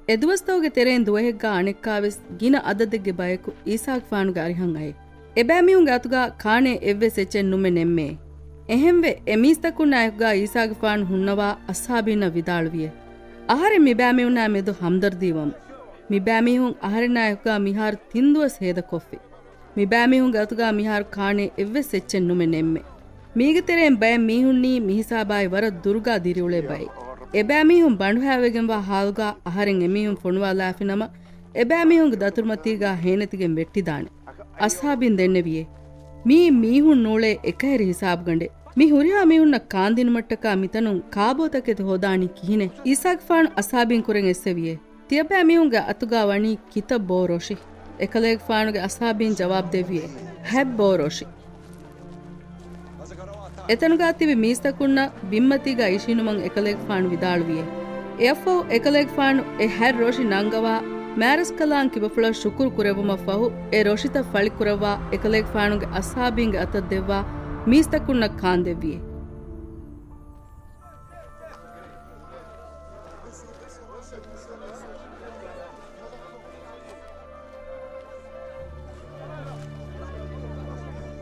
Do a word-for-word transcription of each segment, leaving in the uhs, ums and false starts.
އެ ދުވަސްތަކުގެ ތެރެއިން ދުވަހެއްގާ އަނެއްކާވެސް ގިނަ އަދަދެއްގެ ބަޔަކު އީސާގެފާނުގެ އަރިހަށް އައޭ. އެބައިމީހުންގެ އަތުގާ ކާނޭ އެއްވެސް އެއްޗެއް ނުމެ ނެއްމޭ. އެހެންވެ، އެ މީސްތަކުންނާއެކުގާ އީސާގެފާނު ހުންނަވާ އަޞްޙާބީންނަށް ވިދާޅުވިއޭ، އަހަރެން މިބައިމީހުންނާ މެދު ހަމްދަރްދީވަމު. މިބައިމީހުން އަހަރެންނާއެކުގާ މިހާރު ތިން ދުވަސް ހޭދަކޮށްފި. މިބައިމީހުންގެ އަތުގާ މިހާރު ކާނޭ އެއްވެސް އެއްޗެއް ނުމެ ނެއްމެ. މީގެ ތެރެއިން ބައެއް މީހުންނީ މިހިސާބާއި ވަރަށް ދުރުގާ ދިރިއުޅޭ ބައެއް. އެބައިމީހުން ބަނޑުހައިވެގެންވާ ހާލުގާ އަހަރެން އެމީހުން ފޮނުވާލާފިނަމަ، އެބައިމީހުންގެ ދަތުރުމަތީގާ ހޭނެތިގެން ވެއްޓިދާނެ. އަޞްޙާބީން ދެންނެވިއޭ، މިއީ މީހުން ނޫޅޭ އެކަހެރި ހިސާބުގަނޑެއް. މި ހުރިހާ މީހުންނަށް ކާންދިނުމަށްޓަކާ މިތަނުން ކާބޯތަކެތި ހޯދާނީ ކިހިނެއް؟ އީސާގެފާނު އަޞްޙާބީން ކުރެން އެއްސެވިއޭ، ތިޔަބައިމީހުންގެ އަތުގާ ވަނީ ކިތައް ބޯ ރޮށި؟ އެކަލޭގެފާނުގެ އަޞްޙާބީން ޖަވާބު ދެއްވިއޭ، ހަތް ބޯ ރޮށި. އެތަނުގާ ތިބި މީސްތަކުންނަށް ބިންމަތީގާ އިށީނުމަށް އެކަލޭގެފާނު ވިދާޅުވިއޭ. އެއަށްފަހު އެކަލޭގެފާނު އެ ހަތް ރޮށި ނަންގަވާ، މާރަސްކަލާނގެ ކިބަފުޅަށް ޝުކުރު ކުރެއްވުމަށްފަހު، އެ ރޮށިތައް ފަޅިކުރައްވާ، އެކަލޭގެފާނުގެ އަޞްޙާބީންގެ އަތަށް ދެއްވާ، މީސްތަކުންނަށް ކާން ދެއްވިއޭ.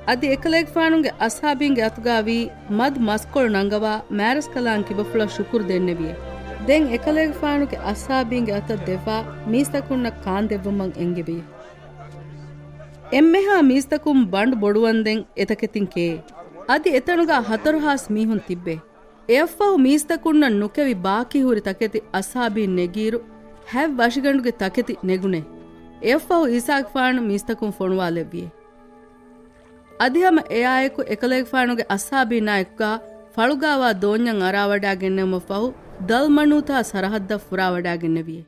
އަދި އެކަލޭގެފާނުގެ އަޞްޙާބީންގެ އަތުގާވީ މަދު މަސްކޮޅު ނަންގަވާ މާރަސްކަލާނގެ ކިބަފުޅަށް ޝުކުރު ދެންނެވިއޭ. ދެން އެކަލޭގެފާނުގެ އަޞްޙާބީންގެ އަތަށް ދެއްވާ މީސްތަކުންނަށް ކާން ދެއްވުމަށް އެންގެވިއޭ. އެންމެހާ މީސްތަކުން ބަނޑު ބޮޑުވަންދެން އެތަކެތިން ކެއޭ. އަދި އެތަނުގާ ހަތަރު ހާސް މީހުން ތިއްބޭ. އެއަށްފަހު މީސްތަކުންނަށް ނުކެވި ބާކީ ހުރި ތަކެތި އަޞްޙާބީން ނެގިއިރު، ހަތް ވަށިގަނޑުގެ ތަކެތި ނެގުނޭ. އެއަށްފަހު އީސާގެފާނު މީސްތަކުން ފޮނުވާލެއްވިއޭ. އަދި ހަމަ އެއާއެކު އެކަލޭގެފާނުގެ އަޞްޙާބީންނާއެކުގާ ފަޅުގާވާ ދޯންޏަށް އަރާވަޑާގެންނެވުމަށްފަހު، ދަލްމަނޫތާ ސަރަހައްދަށް ފުރާވަޑާގެންނެވިއޭ.